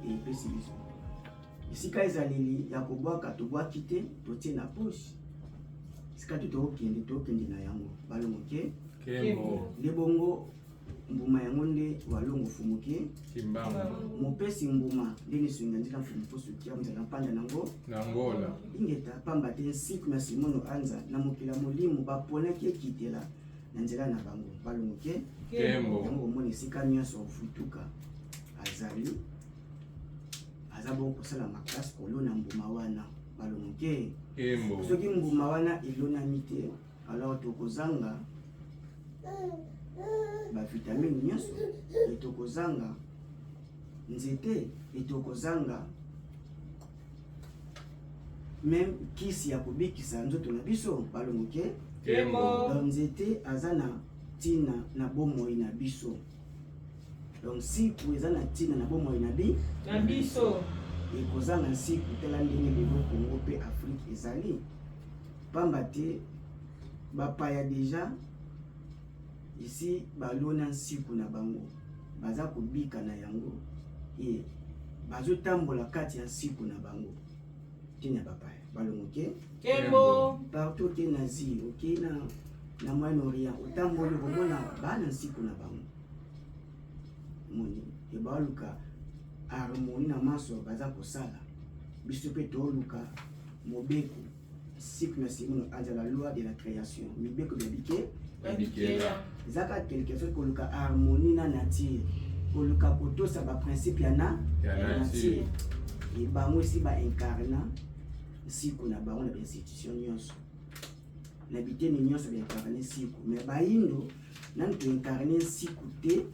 Epesi biso esika ezaleli ya kobwaka, tobwaki te, totie na poche. Esika to tokokende, tokende na yango balongo ke nde bongo mbuma yango nde walongo fumuke mopesi mbuma nde nisunga nzela mfumu posukia mzala mpanda nango nangola ingeta pamba te nsiku na simono anza na mokili ya molimo baponaki ekitela na nzela na bango balongo ke yango komona esika nyonso ofutuka azali aza bongo kosala makasi kolona mbuma wana balongo ke soki mbuma wana elonami te, alors tokozanga bavitamine nyonso e tokozanga nzete e tokozanga meme kisi ya kobikisa nzoto na biso balongo ke. Donc nzete aza na ntina na bomoi na biso. Donc nsiku eza na ntina na bomoi na bi na biso. Ekozanga nsiku, tala ndenge lelo Congo mpe Afrique ezali pamba te bapaya deja isi balona nsiku na bango, baza kobika na yango e bazotambola kati ya nsiku na bango. Ntina bapaya balongo ke partout oke na Asie, oke na Moyen Orient, otamboli okomona bana nsiku na bango moni e baluka harmonie na maso baza kosala. Biso mpe toluka mobeko siku na simono aza la loi de la création, mibeko bya bike. Eza kaka quelque chose koluka harmonie na nature, koluka kotosa baprincipe ya na nature. E bango esi baincarna nsiku na bango na bainstitution nyonso, na biteni nyonso baincarne nsiku. Mais bayindo nanu toincarne nsiku te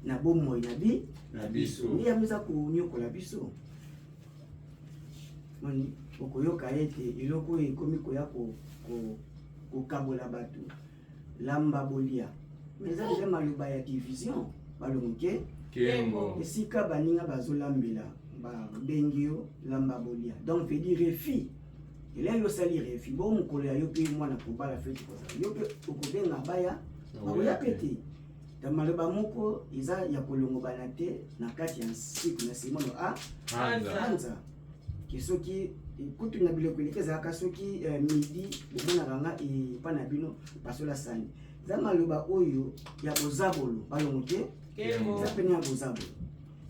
na bomoi na bi na biso. Nde yango eza konyokola biso. Moni okoyoka ete eloko oyo ekomi koya kokabola bato, lamba bolia, mais eza deja maloba ya division balongo ke. Esika baninga bazolambela, babengi yo lamba bolia, donc veut dire refus. Elai osali refus bo mokolo ya yo mpe mwana kobala feti kozala yo mpe okobenga baya bakoya mpe te. Ta maloba moko eza ya kolongobana te na kati ya nsiku na simono a anza ke soki kutu na biloko eleki ezalaka soki midi bomonaka nga epa na bino basola sani. Eza maloba oyo ya bozabolo balongo te, eza pene ya bozabolo.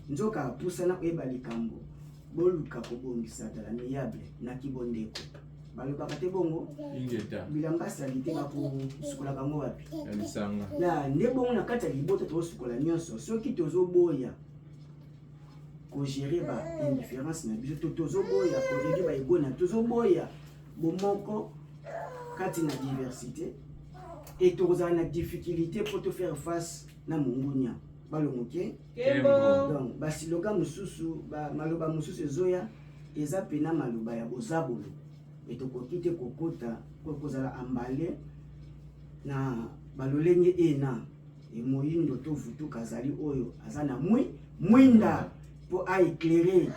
Nzoka pusana oyeba likambo, boluka kobongisa dans l'amiable na kibondeko. Balobaka te bongo bilamba sali te, bakosukola bango wapi? Ya nde bongo na kati ya libota tokosukola nyonso. Soki tozoboya kogérer ba indifférence na biso to tozoboya koréduire ba ego na, tozoboya bomoko kati na diversité e tokozala na difficulté mpo to faire face na mongunia balongo ke. Donc basiloga mosusu, maloba mosusu ezoya eza pena maloba ya bozabolo e tokoki te kokota kozala ambale na balolenge ena. E moyindo to vutuka azali oyo aza na mwinda mpo aéclaire.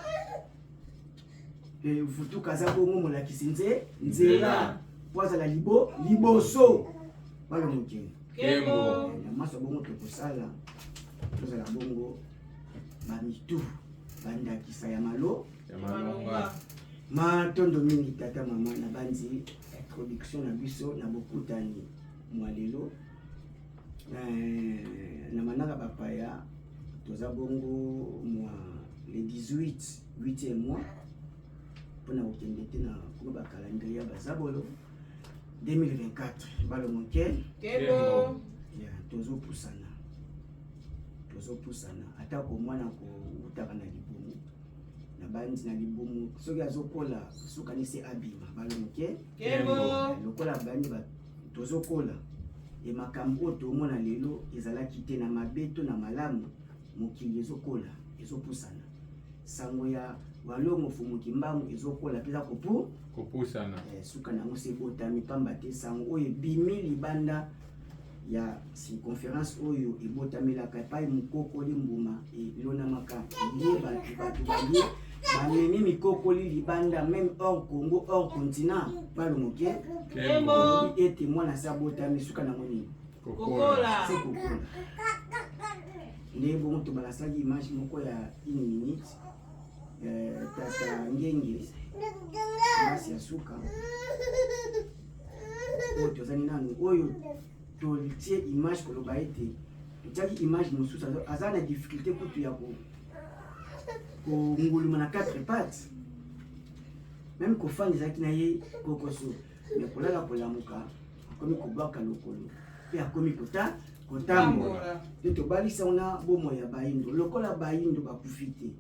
E vutuka aza bongo molakisi nze nzela mpo azala liboso balongo kende na maso. Bongo tokosala tozala bongo bamitu bandakisa ya malo ya malonga. Matondo mingi tata mama na banzi introduction na biso na bokutani mwa lelo na manaka bapaya. Toza bongo mwa le 18 8e mois mpona kokende te na kuma bacalendrier ya bazabolo 2024 balongo ke. Tozopusana, tozopusana. Atako mwana koutaka na libumu na bandi na libumu, soki azokola sukanisi abima balongo ke. Lokola bandi tozokola e makambo oyo tomona lelo ezalaki te na mabe to na malamu. Mokili ezokola, ezopusana. Sango ya walongo fumuki mbangu ezokola mpe eza kopu kopusana. Suka na yango se ebotami pamba te sango oyo ebimi libanda ya circonférence oyo ebotamelaka epai mokokoli mbuma elonamaka ye bato baye bamemi mikokoli libanda, même hors Congo, hors continent balongo ke ete mwana se abotami suka nango nini? Kokola. Se kokola. Nde bongo tobalasaki image moko ya une minute, tata Ngenge masi ya suka oyo tozali nanu, oyo totie image koloba ete totiaki image mosusu aza na difficulté kutu ya konguluma na quatre pattes, même kofanda ezalaki na ye kokoso, mais kolala, kolamuka, akomi kobwaka lokolo mpe akomi kotambola. Nde tobalisa wana bomoi ya Bayindo. Lokola Bayindo bakufi te,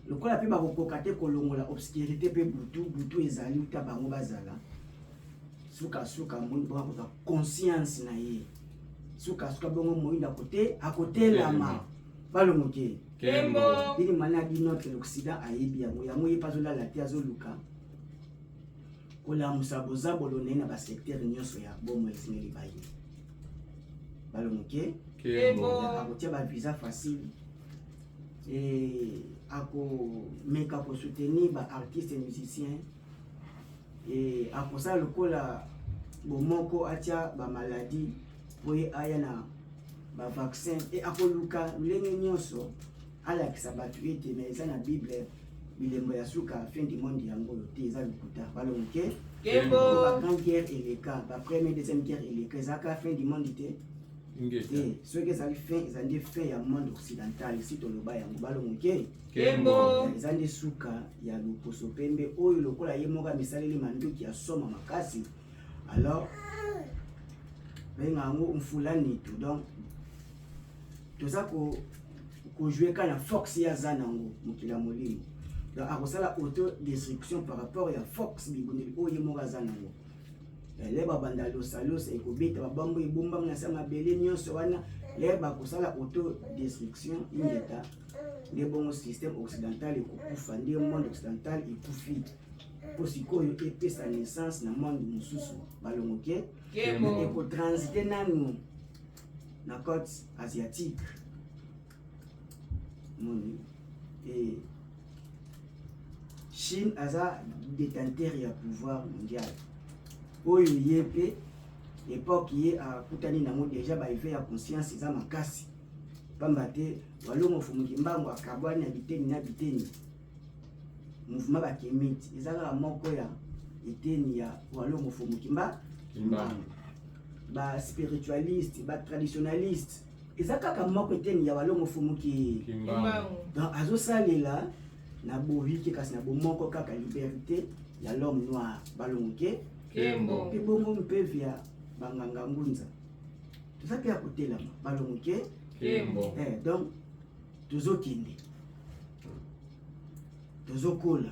lokola mpe bakokoka te kolongola obscurité mpe butu, butu ezali uta bango bazala. Sukasuka moyindo bongo akozwa conscience na ye, sukasuka bongo moyindo akote akotelama. Balongoke. Kembo. D'une manière d'une autre, l'Occident ayebi yango. Yango ye mpe azolala te, azoluka kolamusa bozabolo na ye na basecteur nyonso ya bomoi esengeli baye. Balongoke. Kembo. Akotia bavisa facile e akomeka kosoutenir baartiste musicien e akosala lokola bomoko atia bamaladi mpo ye aya na bavaccin e akoluka lolenge nyonso alakisa bato ete me eza na Bible, bilembo ya suka, fin du monde yango oyo te. Eza lokuta. Balongoke. Kembo. Bagrande guerre eleka, bapremière, deuxième guerre eleka, ezalaka fin du monde te. Ingeta. Te, soki ezali fin, ezali nde fin ya monde occidental. Esi toloba yango. Balongoke. Kembo. Eza nde suka ya loposo pembe oyo lokola ye moko amisaleli manduki ya soma makasi. Alors benga yango mfula nitu. Donc toza kojouer ka na force ye aza nango, mokili ya molimo. Donc akosala autodestruction par rapport ya force, bibundeli oyo ye moko aza nango. Le babanda losalosa ekobeta babambo ebombami na se mabele nyonso wana, le bakosala autodestruction. Ingeta. Nde bongo système occidental ekokufa, nde monde occidental ekufi mpo sikoyo epesa naissance na monde mosusu. Balongoke. Kembo. Ekotransite nanu na côte asiatique moni e Chine aza détenteur ya pouvoir mondial oyo ye mpe époque ye akutani nango déjà. Baéveil ya conscience eza makasi, pamba te Walongo Fumuki Mbango akabwani na biteni na biteni. Mouvement bakemiti eza kaka moko ya eteni ya Walongo Fumuki Kimbangu. Baspiritualiste, batraditionaliste eza kaka moko eteni ya Walongo Fumuki. Kimbangu. Donc azosalela na bohike, kasi na bomoko kaka liberté ya l'homme noir. Balongoke. Kembo. Mpe bongo mpe via banganga ngunza toza mpe ya kotelama. Balongoke. Kembo. Donc tozokende, tozokola.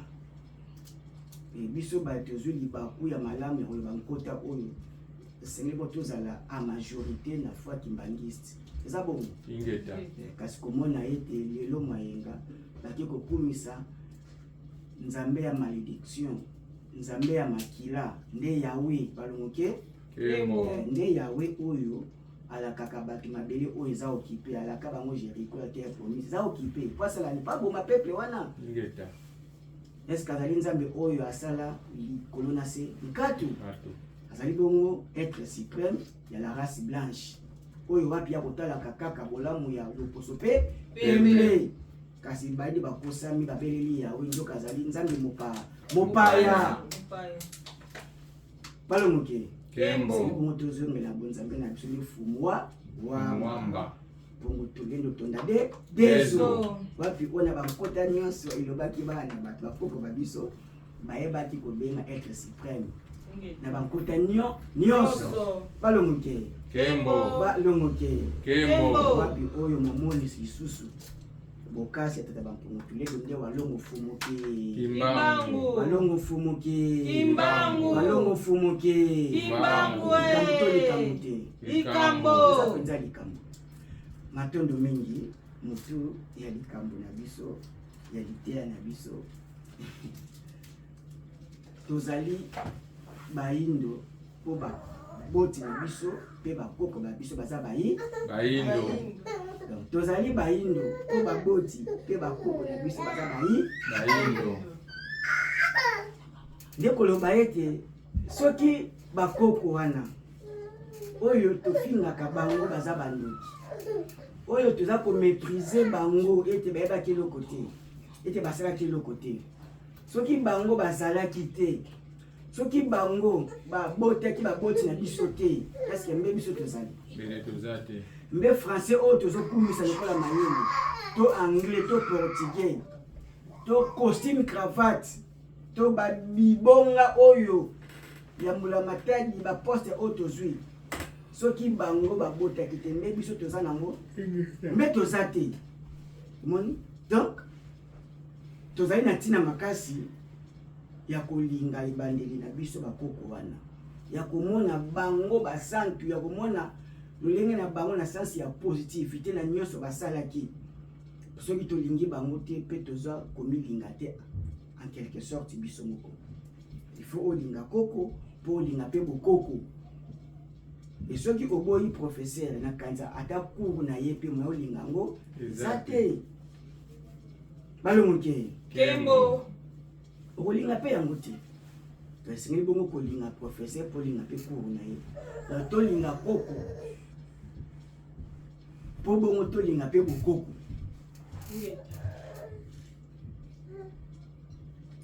Biso bato tozwi libaku ya malamu ya koloba nkota oyo esengeli po tozala a majorité na foi kimbangiste. Eza bongo. Ingeta. Kasi komona ete lelo Mayenga bake kokumisa nzambe ya malédiction, nzambe ya makila, nde Yawe. Balongoke. Kembo. Nde Yawe oyo alakaka bato mabele oyo eza occupé, alaka bango Jericho ya terre promise eza occupé po asala ni po aboma peuple wana. Ingeta. Est-ce azali nzambe oyo asala likolo na se nkatu? Ato. Azali bongo être suprême ya la race blanche oyo wapi ya kotalaka kaka bolamu ya loposo mpe pembe. Kasi bayidi bakosami, babeleli Yawe, nzoka azali nzambe mopaya. Mopaya. Balongoke. Kembo. Bongo tozongela bonzambe na biso nde Fumu wa Mwamba. Bongo tolendo tonda de Dezo. dezo wapi oyo na bankota nyonso elobaki bana na bato, bakoko ba biso bayebaki kobenga être suprême na bankota nyonso. Balongoke. Kembo. Balongoke. Kembo. Wapi oyo momonisi lisusu bokasi ya tata bampungu Tulendo nde Walongo Fumuki. Kimbangu. Walongo Fumuki. Kimbangu. Walongo Fumuki. Kimbangu. Likambo to likambo te? Likambo. Eza mpenza likambo. Matondo mingi. Motu ya likambo na biso ya liteya na biso, tozali Bayindo mpo baboti na biso mpe bakoko ba biso baza bayi Bayindo. Donc tozali Bayindo mpo baboti mpe bakoko na biso baza bayi Bayindo. Nde koloba ete soki bakoko wana oyo tofingaka bango baza bandoki. Oyo toza ko maîtriser bango ete bayebaki eloko te, ete basalaki eloko te. Soki bango bazalaki te, soki bango babotaki baboti na biso te, est-ce que mbe biso tozali? Mbele toza te. Mbe français oyo tozokumisa lokola mayele, to anglais, to portugais, to costume cravate, to babibonga oyo ya mbulamatadi, baposte oyo tozwi, soki bango babotaki te, mbe biso toza nango? Mbe toza te. Omoni? Donc tozali na ntina makasi ya kolinga ebandeli na biso bakoko wana, ya komona bango basantu, ya komona lolenge na bango na sense ya positivité na nyonso basalaki. Soki tolingi bango te mpe toza komilinga te en quelque sorte biso moko. Il faut olinga koko mpo olinga mpe bokoko. E soki oboyi professeur na kanza ata cours na ye mpe moya olinga yango eza te. Balongoke Kembo. Okolinga mpe yango te. Esengeli bongo kolinga professeur mpo olinga mpe cours na ye. Donc tolinga koko mpo bongo tolinga mpe bokoko.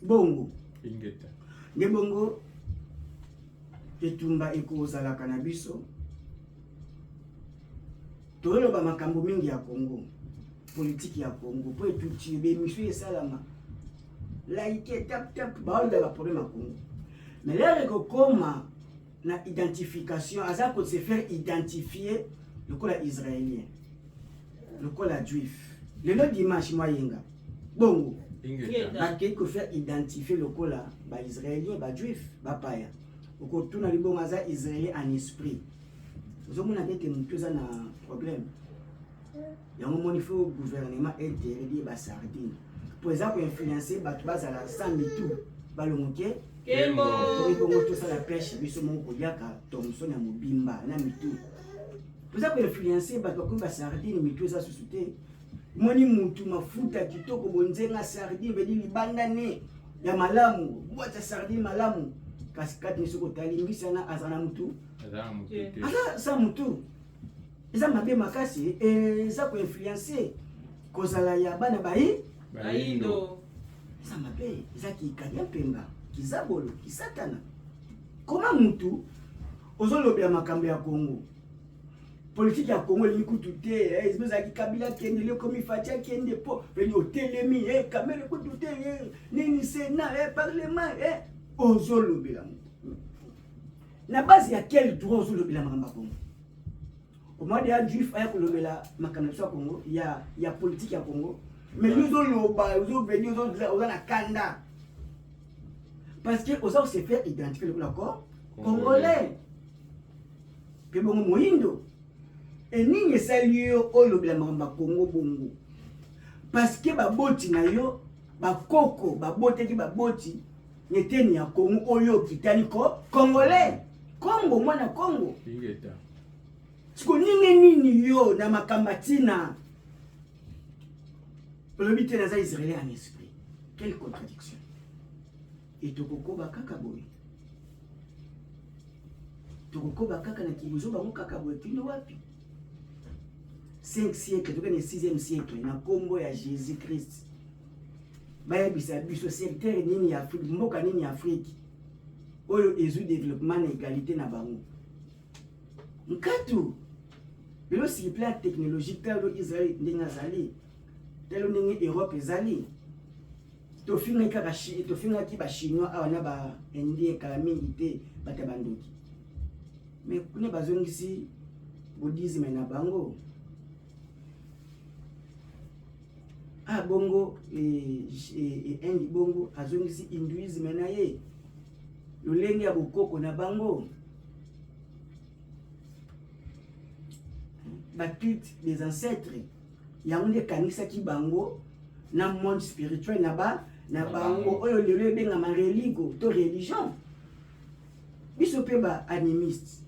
Bongo Ingeta. Nde bongo etumba ekozalaka na biso. Toloba makambo mingi ya Congo, politiki ya Congo, po etuti bemission esalama like tap tap, baoloba ba problème ya Congo. Mais l'heure ekokoma na identification, aza ko se faire identifier lokola israélien, lokola juif. Lelo dimanche mwayenga bongo bakei ko faire identifier lokola ba israélien, ba juif, bapaya. Okotuna libongo aza israélien en esprit, ozomona ete motu eza na problème. Yango moni faut gouvernement interdit ba sardine po eza koinfluence bato bazala sans mitu, balongoke. Kembo. Bongo tosala pêche biso moko, koliaka thomson ya mobimba na mitu. Toza koinfluence bato bakomi basardine, mitu eza susu te. Moni mutu mafuta kitoko bonzenga sardine vedi libanda ne ya malamu, bwata sardine malamu, kasi kati ne soki otali mbisi wana aza na mutu, aza sa mutu. Eza mabe makasi, eza koinfluence kozala ya bana bayi bayindo. Eza mabe, eza kikalia mpemba, kizabolo, kisatana. Koma mutu ozolobela makambo ya Congo, politike ya Congo elingi kutu te. Ezalaki Kabila akende, lekomi Fatshi akende, po veni otelemi Kamerhe kutu te, nini Sénat, parlement, ozolobela na base ya quel droit? Ozolobela makambo ya Congo omwadi ya juif aya kolobela makambo na biso ya Congo, ya politike ya Congo, mais yo ozoloba, ozoveni, oza na kanda parce que oza se faire identifier lokola ko congolais mpe bongo moyindo. Enini esali yo olobela makambo ya Congo bongo? Parce que baboti na yo bakoko babotaki baboti neteni ya Congo oyo okitani ko congolais, Congo, mwana Congo. Siko ndenge nini yo na makambo ya ntina olobi te naza israélien en esprit? Quelle contradiction! E tokokoba kaka boye, tokokoba kaka na kibuzo bango kaka boye kino wapi? 5 siècle, tokende 6e siècle na nkombo ya Jésus Christ. Bayebisa biso secteur nini ya Afrique, mboka nini ya Afrique oyo ezwi développement na égalité na bango? Nkatu lelo sur plan technologique, talo Israel ndenge azali, talo ndenge Europe ezali. Tofingaki kaka, tofingaki bachinois awa na baindien kala mingi te, bato ya bandoki, mais kuna bazongisi bouddhisme na bango. Ah bongo Inde bongo azongisi hindouisme na ye, lolenge ya bokoko na bango, baculte des ancêtres. Yango nde ekangisaki bango na monde spirituel na ba na bango, oyo lelo ebengama religo to religion. Biso mpe ba animiste,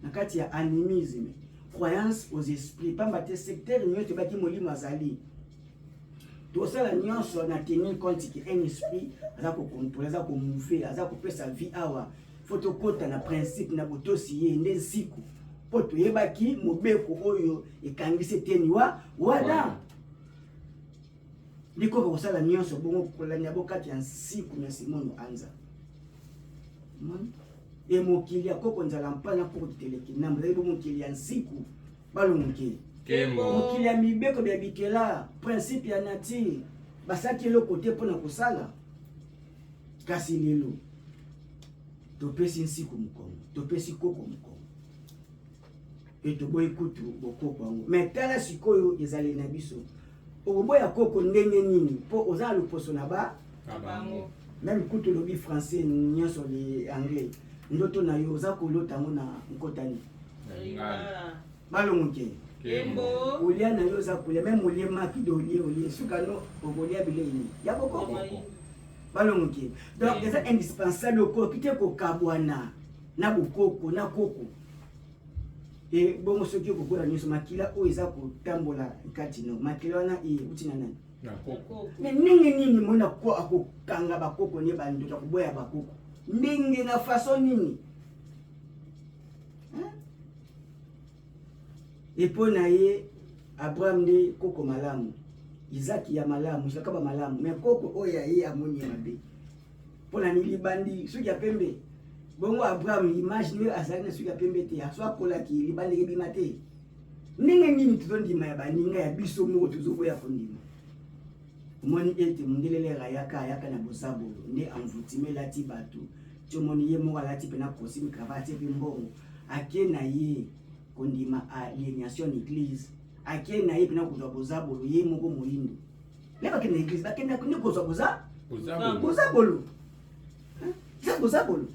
na kati ya animisme, croyance aux esprits, pamba te secteur nyonso ebaki molimo azali. Tosala nyonso na tenir compte ke un esprit aza kocontrôle, aza komouve, aza kopesa vie. Awa faut tokɔta na principe na botosi ye nde nsiku. Mpo toyebaki mobeko oyo ekangisi eteni wa wana. Likoka kosala nyonso bongo kolanda bokati ya nsiku na Simono Anza. Moni? E mokili ya koko nzala mpana koko kiteleki nambo ezali bo mokili ya nsiku balongoke. Kembo. Mokili ya mibeko bya bikela, principe ya nature, basalaki eloko te mpo na kosala. Kasi lelo topesi nsiku mokongo, topesi koko mokongo e toboyi kutu bokoko yango. Me tala sikoyo ezaleli na biso, okoboya koko ndenge nini mpo oza na loposo na ba Na bango. Meme kutu olobi français nyonso li anglais, ndoto na yo oza kolota yango na nkotani Na lingala. Balongoke. Kembo. Kolia na yo oza kolia meme olie maki do olie olie suka no okolia bilei nini ya bokoko. Bokoko. Balongoke. Donc eza indispensable, okoki te kokabwana na bokoko na koko. E bongo soki okokola nyonso makila oyo eza kotambola kati no makila wana euti na nani? Na koko. Me ndenge nini mona ko akokanga bakoko ne bandoki akoboya bakoko ndenge na façon nini? Epo na ye Abraham nde koko malamu, Isaki ya malamu, Jacob malamu, me koko oyo ya ye amoni ye mabe. Mpo na nini libandi suki ya pembe? Bongo Abraham image nde azalaki na suki ya pembe te, aso akolaki libandi ebima te. Ndenge nini tozondima ya baninga ya biso moko tozoboya kondima? Omoni ete mondele lere ayaka ayaka na bozabolo nde envoutime elati bato ti omoni ye moko alati mpe na costume cravate atie mpe mbongo ake na ye kondima alienation na eglise ake na ye mpena kozwa bozabolo ye moko moyindo nde bakende na eglise bakende nde kozwa boza bozabolo eza bozabolo.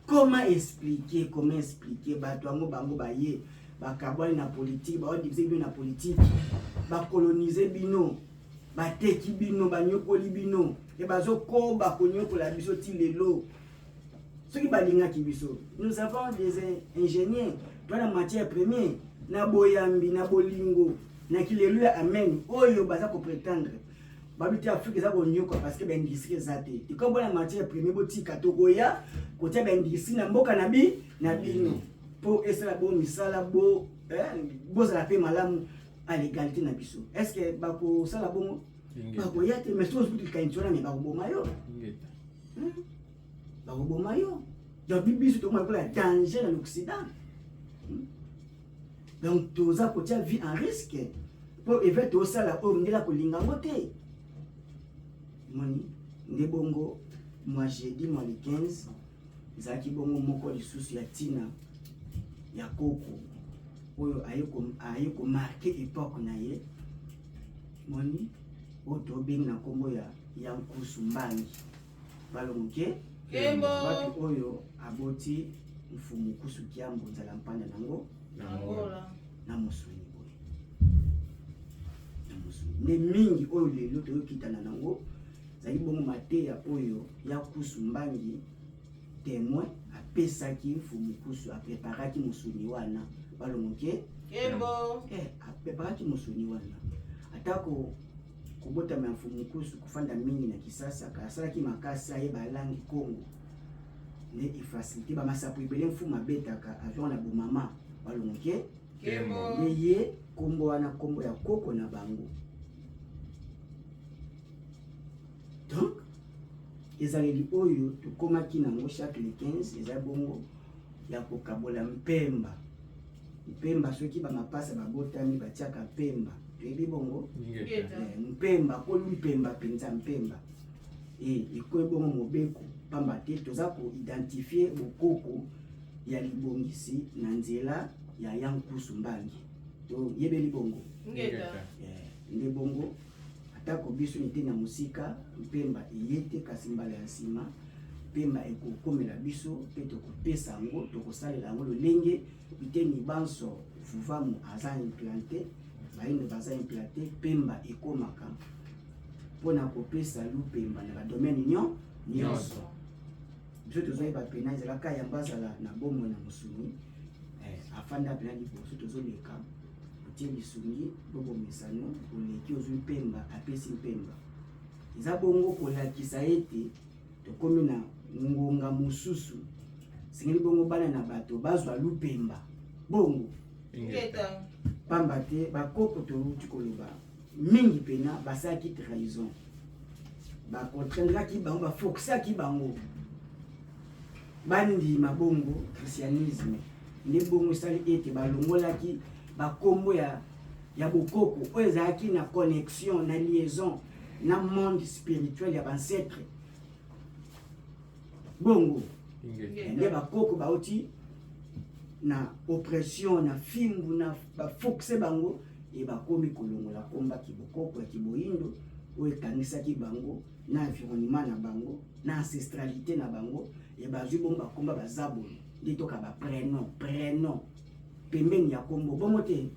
Comment expliquer, comment expliquer bato yango bango baye bakabwani na politique, baodivise bino na politique, bakolonize bino, bateki bino, banyokoli bino e bazokoba konyokola biso ti lelo. Soki balingaki biso, nous avons des ingénieurs to na matière première na boyambi na bolingo na kilelo ya amen oyo baza kopretendre babi te Afrique eza konyoka parce que baindustrie eza te. Likambo na matière première botika tokoya kotia baindustrie na mboka na bi na bino mpo esala bo misala bo bozala mpe malamu à l'égalité na biso. Est ce que bakosala bongo? Bakoya te, mais soki ozuki likanisi wana me bakoboma yo, bakoboma yo. Donc biso tokoma lokola danger na l'Occident. Donc toza kotia vie en risque mpo eve tosala oyo ndenge akolinga yango te. Moni nde bongo mwa jeudi mwa le 15 ezalaki bongo moko lisusu ya ntina ya koko oyo aye komarke epoque na ye. Moni oyo tobengi na nkombo ya ya Nkusu Mbangi balongoke wapi oyo aboti Mfumu Kusu Kiambo Nzala Mpanda nango na mosuni boye na mosuni nde mingi oyo lelo toyokitana nango ezali bongo mateya oyo ya Kusu Mbangi témoin apesaki Mfumu Kusu, apreparaki mosuni wana balongoke apreparaki mosuni wana atako kobotama ya Mfumu Kusu kofanda mingi na Kisasa, asalaki makasi ayeba langi Kongo nde efacilité bamasapo ebele mfumu abetaka avion na bomama balongoke nde ye kombo wana kombo ya koko na bango. Donc ezaleli oyo tokomaki nango chaque le 15 eza bongo ya kokabola mpemba. Mpemba soki bamapasa babotami batiaka mpemba, toyebi bongo mpemba kolu mpemba mpenza mpemba e ekoyi bongo mobeko, pamba te toza koidentifie bokoko ya libongisi na nzela ya ya Nkusu Mbangi, toyebeli bongo nde bongo atako biso nite na mosika mpemba eye te, kasi mbala ya nsima mpemba ekokomela biso mpe tokopesa yango, tokosalela yango lolenge biteni banso vuvamu aza implante, bayindo baza implante, mpemba ekomaka mpona kopesa lupemba na badomaine nyonso. Biso tozoyeba pena ezalaka yambo azala na bomoi na mosuni, afanda pena liboso tozoleka otie lisungi bobomesano oleki ozwi mpemba apesi mpemba. Eza bongo kolakisa ete tokomi na ngonga mosusu, sengeli bongo bana na bato bazwa lupemba. Bongo. Ingeta. Pamba te bakoko towuti koloba mingi pena basalaki trahison, bacontraindraki bango, baforçaki bango bandima bongo christianisme. Nde bongo esali ete balongolaki bakombo ya bokoko oyo ezalaki na connexion, na liaison na monde spirituel ya bancêtre. Bongo nde bakoko bauti na oppression, na fimbu, na baforce bango, e bakomi kolongola komba kibokoko ya kiboyindo oyo ekangisaki bango na environnement na bango, na ancestralité na bango. E bazwi bongo bakomba bazabolo, nde toka baprénom, prénom pembeni ya kombo bongo te.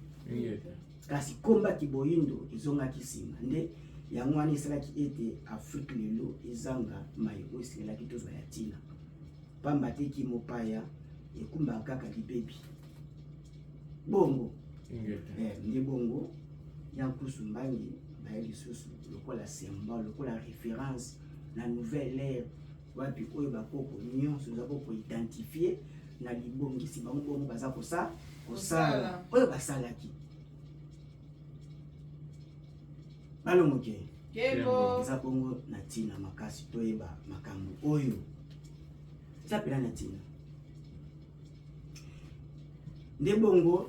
Kasi komba kiboyindo ezongaki nsima, nde yango wana esalaki ete Afrique lelo ezanga mai oyo esengelaki tozwa ya ntina, pamba te kimopaya ekumbaka kaka libebi. Bongo nde bongo ya Nkusu Mbangi baye lisusu lokola symbole, lokola référence na nouvelle ère, wapi oyo bakoko nyonso eza koidentifie na libongisi bango bongo baza kosala oyo basalaki balongoke. Eza bongo na ntina makasi toyeba makambo oyo eza mpena na ntina. Nde bongo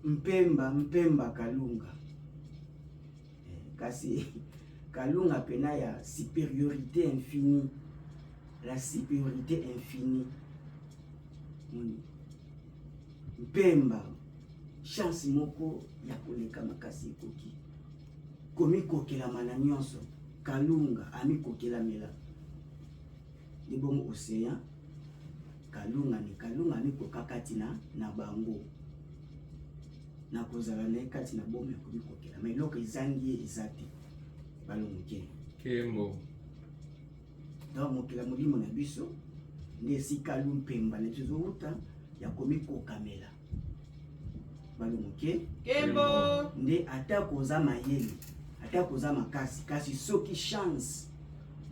Mpemba, Mpemba Kalunga, kasi Kalunga pena ya supériorité infinie, la supériorité infinie. Mpemba chance moko ya koleka makasi ekoki komikokelama na nyonso. Kalunga amikokelamela nde bongo océan Kalunga ne Kalunga amikoka kati na bango na kozala na ye kati na bomo ya komikokela, ma eloko ezangi ye eza te. Balongoke Kembo. Donc mokila molimo na biso nde esika lumpemba na biso ezowuta ya komikokamela. Balongoke Kembo. Nde ata koza mayele, ata koza makasi, kasi soki chance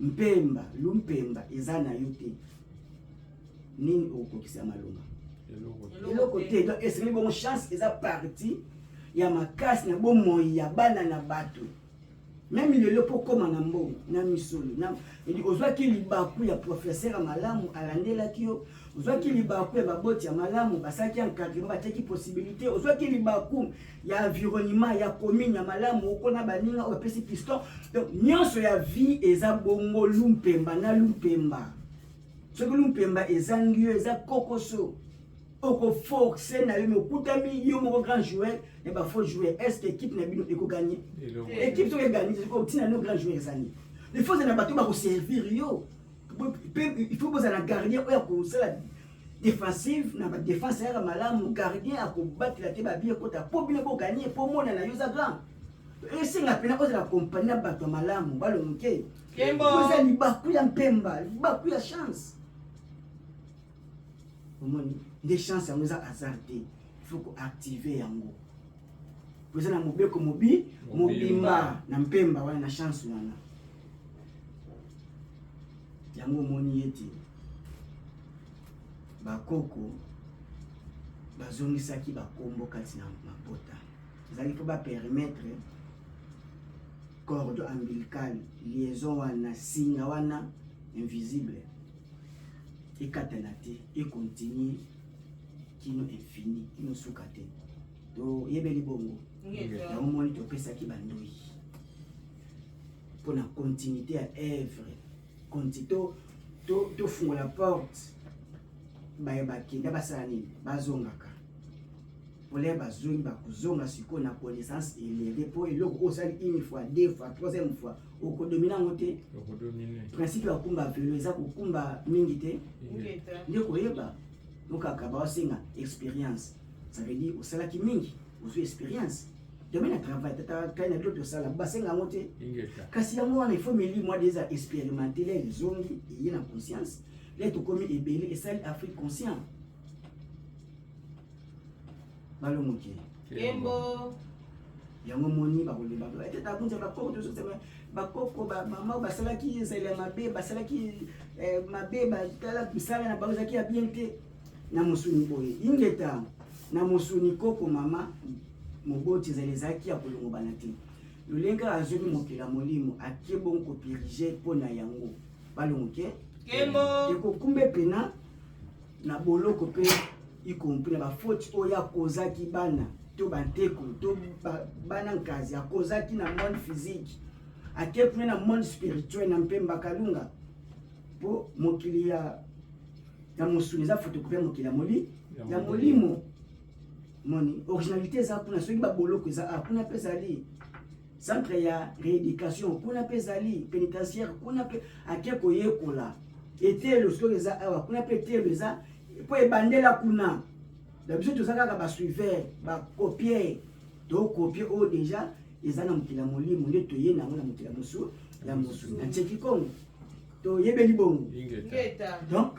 mpemba lumpemba eza na yo te, nini okokisa malonga? Eloko te. Donc esengeli bongo chance eza partie ya makasi na bomoi ya bana na bato. Même lelo mpo kóma na mbongo na misolo, ozwaki libaku ya professeur ya malamu alandelaki yo, ozwaki libaku ya baboti ya malamu basalaki encadrement, batiaki possibilité, ozwaki libaku ya environnement ya commune ya malamu, okona baninga oyo bapesi piston. Donc nyonso ya vie eza bongo lumpemba na lumpemba. Soki lumpemba ezangi yo, eza kokoso okoforce na yo, me okutami yo moko grand joueur na bafaux joueur, est ce que équipe na bino ekoganye? Équipe soki eganye, otina no grand joueur ezangi. Il faut ozala na bato bakoservir yo, il faut bozala na gardien oyo akosala défensive na badéfense yaka malamu, gardien akobatela te babi ekota mpo bino boganye, mpo mona na yo eza grand. Esenga mpena ozala kompagnie na bato ya malamu. Balongoke, eza libaku ya mpemba, libaku ya chance. Omoni nde chance yango eza hasard te, il faut koactive yango po eza na mobeko mobi mobimba na mpemba wana, na chance wana. Yango omoni ete bakoko bazongisaki bakombo kati na mabota, ezalaki mpo bapermettre cordon ombilical, liaison wana, singa wana invisible ekatana te, ekontinue kino infini, kino suka te. Toyebeli bongo yango moni topesaki bandoi mpona continuité ya œuvre, tofungola porte, baye bakenda basala nini, bazongaka pole, bazongi, bakozonga sikoyo na connaissance élevée, mpo eloko oyo osali une fois, deux fois, troisième fois, okodomine yango te. Principe ya kokumba velo eza kokumba mingi te, nde koyeba okaka baosenga expérience. Ça veut dire osalaki mingi, ozwi expérience, domaine ya travail. Tata kai na bilo tosala, basenga yango te, kasi yango wana il faut milimo wana eza expérimenté, le ezongi eye na conscience, le tokomi ebele, esali Afrique conscient. Balongoki. Kembo. Yango moni bakoloba tata kunza bakoko, tozosema bakoko bamama basalaki ezali ya mabe, basalaki mabe, batala misala na bango ezalaki ya bien te na mosuni boye. Ingeta. Na mosuni koko mama moboti ezali ezalaki ya kolongobana te. Lolenge kaka azwaki mokili ya molimo, ake bongo kopirige mpo na yango. Balongo ke? Kembo. Ekokumbe pena na boloko mpe y compris na bafoti oyo akozaki bana to banteko to bana nkazi akozaki na monde physique, ake kuna na monde spirituel na Mpemba Kalunga, mpo mokili ya mosuni eza photocopie ya mokili ya moli ya molimo. Moni originalité eza kuna. Soki baboloko eza a kuna mpe ezali centre ya rééducation, kuna mpe ezali pénitentiaire, kuna mpe ake koyekola etelo. Soki eza awa, kuna mpe etelo eza, mpo ebandela kuna. Na biso toza kaka basuiveur, bacopier, tokopie oyo déjà eza na mokili ya molimo, nde toye nango na mokili ya mosu na Ntieki Kongo. Toyebeli bongo. Ingeta. Donc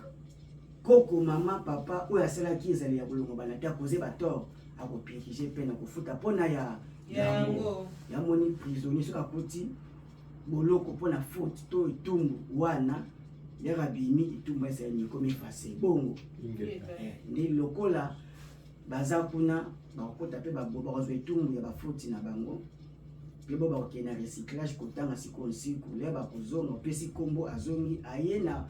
koko mama papa oyo asalaki ezali ya kolongobana te, akoze batort, akopirige mpe na kofuta mpona ya yango. Yamoni prisonnier soki akoti boloko mpona faute to etumbu wana, lere abimi, etumbu ezali ekomi efase bongo. Nde lokola baza kuna, bakokota mpe bakozwa etumbu ya bafoti na bango, mpe bo bakokende na recyclage kotanga sikoyo nsiku. Lere bakozonga, opesi nkombo, azongi, aye na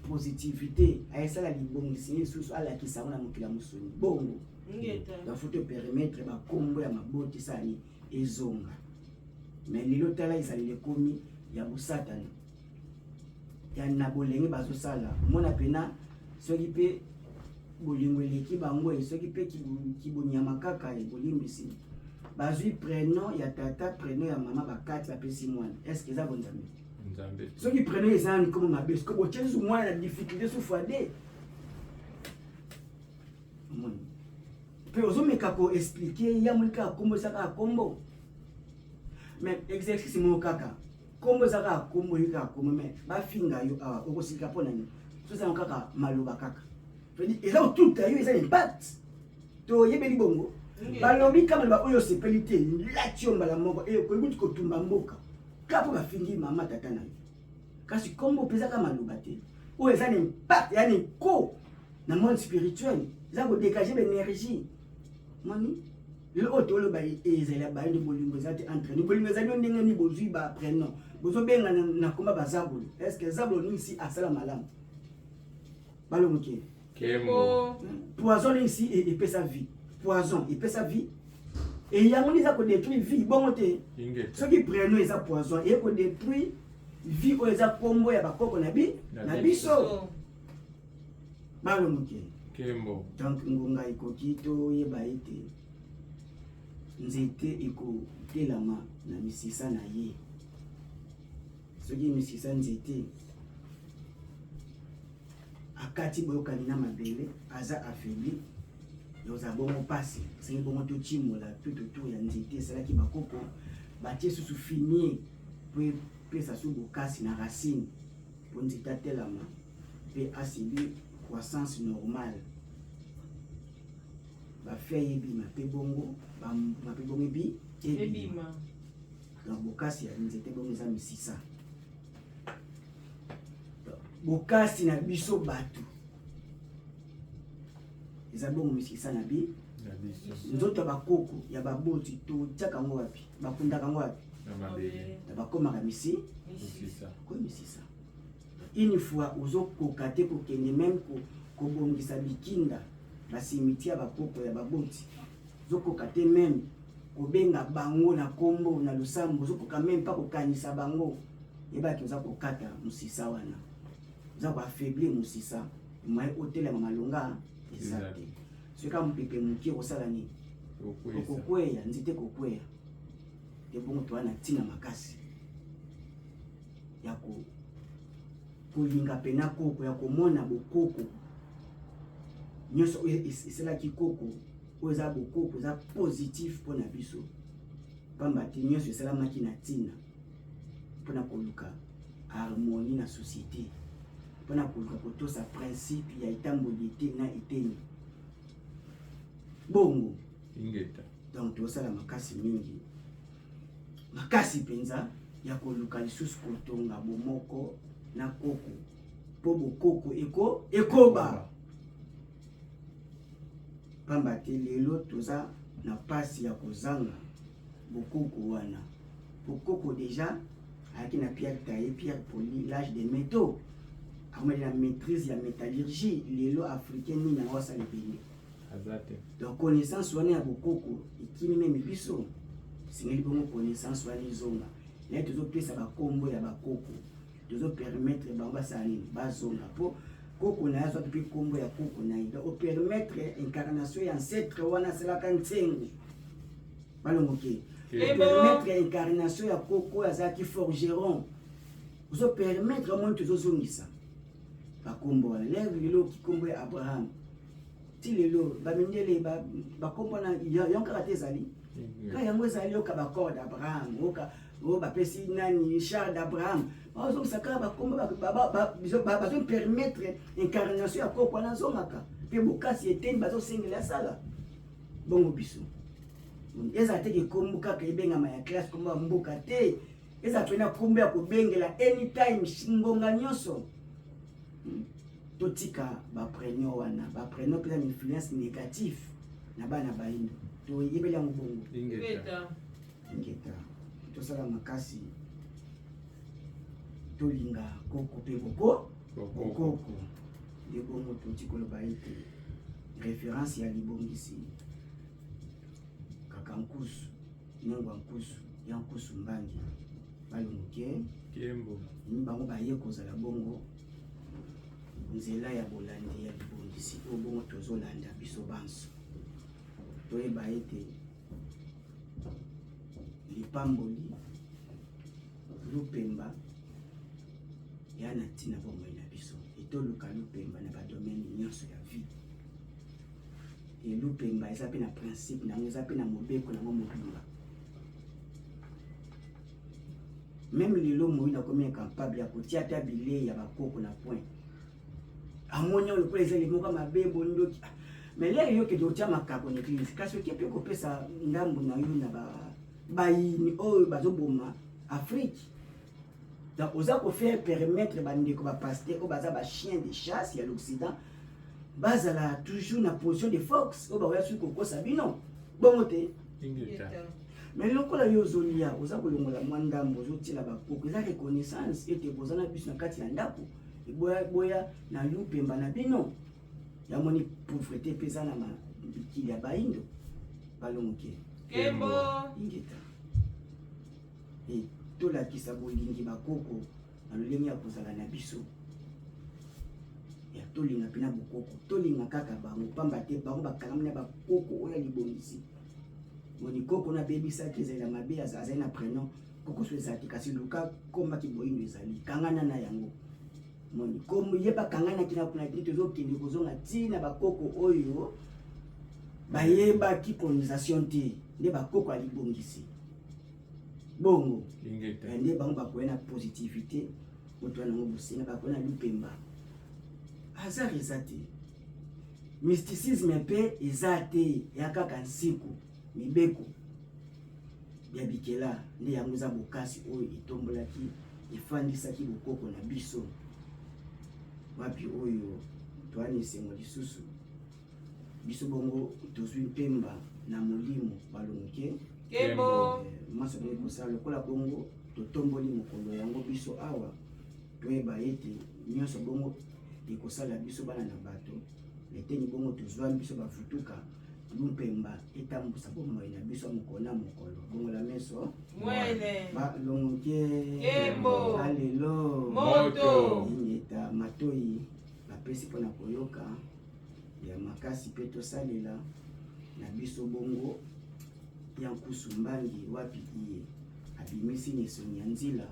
positivité, ayesala libongisi lisusu, alakisa yango na mokili ya mosuni bongo. Bafo to permettre bakombo ya maboti esala nini, ezonga. Mais lelo tala ezaleli ekomi ya bosatana ya na bolenge bazosala. Mona pena soki mpe bolingo eleki bango e, soki mpe kibonyama kaka e, bolimbisi, bazwi prénom ya tata, prénom ya mama, bakati, bapesi mwana. Est ce que eza bonzambe? Nzambe. Soki prénom eza nani, kombo mabe, soki botie lisusu mwana na difficulté su fois deux. Omoni mpe ozomeka koexpliquer ya moni kaka kombo eza kaka kombo, mais exercice moko kaka kombo eza kaka kombo, oyi kaka kombo, mais bafinga yo awa, okosilika mpo na nini? So ezango kaka maloba kaka, c'est-à-dire eza kotuta yo, eza impact. Toyebeli bongo. Balobi kaka maloba oyo osepeli te, lati yo mbala moko, ekoki kotumba mboka kaka mpo bafingi mama tata na yo. Kasi kombo mpenza kaka maloba te, oyo eza na impact ya na eko na monde spirituel, eza kodégage baénergie. Moni lelo oyo toloba ezali ya baye nde bolingo eza te entre nous. Bolingo ezali yo ndenge nini bozwi baprénom, bozobenga na komba bazabolo? Est ce que zabolo nini si asala malamu? Balongoke. Kembo. Poison nini si epesa vie? Poison epesa vie, eyango nde eza kodétruire vie bongo te. Soki prénom eza poison, eye kodétruire vie oyo eza nkombo ya bakoko na bi na biso. Balomoke. Kembo. Donc ngonga ekoki toyeba ete nzete ekotelama na misisa na ye. Soki misisa nzete akati boyokani na mabele, aza affaibli, ekozala bongo mpasi. Esengi bongo totimola tout autour ya nzete esalaki bakoko, batie susu fumier po epesa su bokasi na racine, mpo nzete atelama mpe asubir croissance normale, bafeuille ebima mpe bongo, bambuma mpe bongo ebi ebima. Ebima. Donc bokasi ya nzete bongo eza misisa. Bokasi na biso bato eza bongo misisa na bi Na biso. Nzoto ya bakoko ya baboti, totiaka yango wapi? Bakundaka yango wapi? Na mabele. Na bakomaka misi Misisa. Koyi misisa. Une fois ozokoka te kokende même kobongisa bikinda, bacimetière ya bakoko ya baboti, ozokoka te même kobenga bango na nkombo na losambo, ozokoka même mpa kokanisa bango, yebaki oza kokata mosisa wana, oza koaffaiblir mosisa. Moyen otelema malonga eza Eza te. Soki kaka mopepe moke, okosala nini? Okwesa. Okokweya, nzete ekokweya te. Bongo toza na ntina makasi ya kolinga pena koko, ya komona bokoko nyonso oyo esalaki koko, oyo eza bokoko, eza positif mpona biso, pamba te nyonso esalamaki na ntina mpona koluka harmonie na société, mpona koluka kotosa principe ya etamboli ete na eteni bongo. Ingeta. Donc tozosala makasi mingi, makasi mpenza ya koluka lisusu kotonga bomoko na koko, mpo bokoko eko ekoba. Pamba te lelo toza na pasi ya kozanga bokoko wana. Bokoko deja ayaki na pierre taille, pierre polie, l'âge des métaux. Akomaki na maîtrise ya métallurgie. Lelo africain nini yango asala ebende. Aza te. Donc connaissance wana ya bokoko ekimi meme biso. Esengeli bongo connaissance wana ezonga. Naye tozopesa bakombo ya bakoko. Tozo permettre bango basala nini? Bazonga po koko na ye azwaki mpe kombo ya koko na ye. Donc opermettre incarnation ya ancêtre wana asalaka nsengo. Balongoke. Opermettre incarnation ya koko oyo azalaki forgeron. Ozo permettre omoni tozozongisa bakombo wana. Lelo lelo kikombo ya Abraham. Ti lelo bamindele bakombo wana yango kaka te ezali. Kaka yango ezali oka ba corps d'Abraham, oka oyo bapesi nani char d'Abraham. Bazongisa kaka bakombo bazo permettre incarnation ya koko wana azongaka mpe bokasi eteni bazosengela asala bongo biso ezala te ke kombo kaka ebengama ya classe kombo ya mboka te, ezala mpena kombo ya kobengela anytime ngonga nyonso. Totika ba prénom wana, ba prénom mpenza na influence négative na bana bayindo. Toyebeli yango bongo. Ingeta. Ingeta. Tosala makasi tolinga koko mpe koko bokoko. Nde bongo toti koloba ete référence ya libongisi kaka nkusu nengwa nkusu ya nkusu mbangi balunguke Kembo. Bango baye kozala bongo nzela ya bolandi ya libongisi oyo bongo tozolanda biso banso. Toyeba ete lipamboli lupemba ya na ntina bomoi na biso, etoluka lupemba na badomaine nyonso ya vie. E lupemba eza mpe na principe na yango, eza mpe na mobeko na yango mobimba. Meme lelo moyini akomi incapable ya kotia ata bilei ya bakoko na point. Amoni yango lokola ezali moko mabe bondoki. Mais lelo yo okende kotia makako na église, kasi oke mpe kopesa ndambo na yo na bayini oyo bazoboma Afrique. Donc oza ko faire permettre bandeko ba pasteur oyo baza ba chien de chasse ya l'Occident bazala toujours na position de force oyo bakoya soki kokosa bino bongo te. Mais lokola yo ozolia, oza kolongola mwa ndambo, ozotiela bakoko, eza reconnaissance ete boza na biso na kati ya ndako, eboya boya na lupemba na bino. Yamoni pauvreté mpe eza na mikili ya bayindo balongoke. Kembo. Ingeta. E tolakisa bolingi bakoko na lolenge ya kozala na biso. Ya tolinga mpe na bokoko, tolinga kaka bango pamba te bango bakangami na bakoko oyo ya libongisi. Moni koko na bebisaki ezali na mabe, azali na prénom koko so ezali te, kasi luka komba kiboyindo ezali kangana na yango. Moni kombo yeba kangana kina kuna te, tozokende kozonga ti na bakoko oyo bayebaki colonisation te, nde bakoko ya libongisi bongo nde bango bakoya na positivité moto wana yango bosenga bakoya na lupemba. Hasard eza te, mysticisme mpe eza te, ya kaka nsiku mibeko ya bikela nde yango eza bokasi oyo etombolaki efandisaki bokoko na biso. Wapi oyo toani esengo lisusu biso bongo tozwi mpemba na molimo balongoke Kembo. Maso bongo kosala lokola bongo totomboli mokolo yango biso awa toyeba ete nyonso bongo ekosala biso bana na bato eteni bongo tozwami biso bavutuka lumpemba etambusa bomoi na biso mokolo na mokolo bongola meso Mwene. Balongoke. Kembo. Alelo. Moto. Ingeta matoi bapesi mpona koyoka ya makasi mpe tosalela na biso bongo ya nkusu mbangi wapi iye abimisi na esoni ya nzila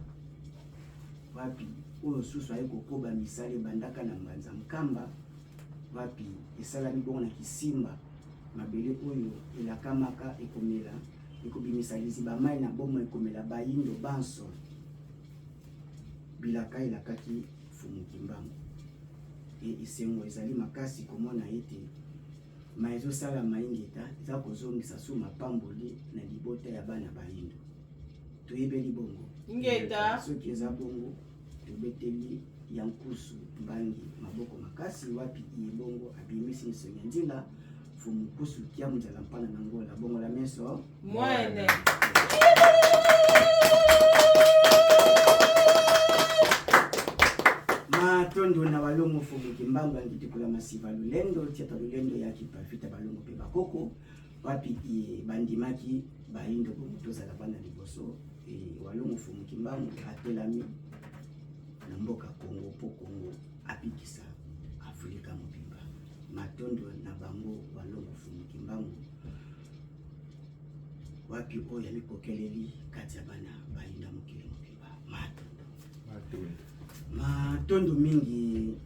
wapi oyo susu aye kokoba misala ebandaka na mbanza nkamba wapi esalami bongo na kisimba mabele oyo elakamaka ekomela ekobimisa liziba mai na bomoi ekomela bayindo banso bilaka elakaki Mfumu Kimbangu. E esengo ezali makasi komona ete ma ezosalama ingeta eza kozongisa su mapamboli na libota ya bana bayindo. Toyebeli bongo Ingeta. Soki eza bongo tobeteli ya nkusu mbangi maboko makasi wapi iye bongo abimisi nsongi ya nzila. Mfumu Kusu Kiamu Nzala Mpana na Ngola Bongola Meso Mwene. Matondo na Walongo Mfumu Kimbangu Angitikula Masiva Lulendo Tiata Lulendo ya Kipafita Balongo pe Bakoko wapi e, bandimaki bayindo bongo tozala bana liboso e, Walongo Mfumu Kimbangu atelami na mboka Kongo po Kongo abikisa Afrika mobimba. Matondo na bango Walongo Mfumu Kimbangu wapi oyo amikokeleli kati ya bana bayinda mokili mobimba. Matondo. Matondo. Matondo mingi.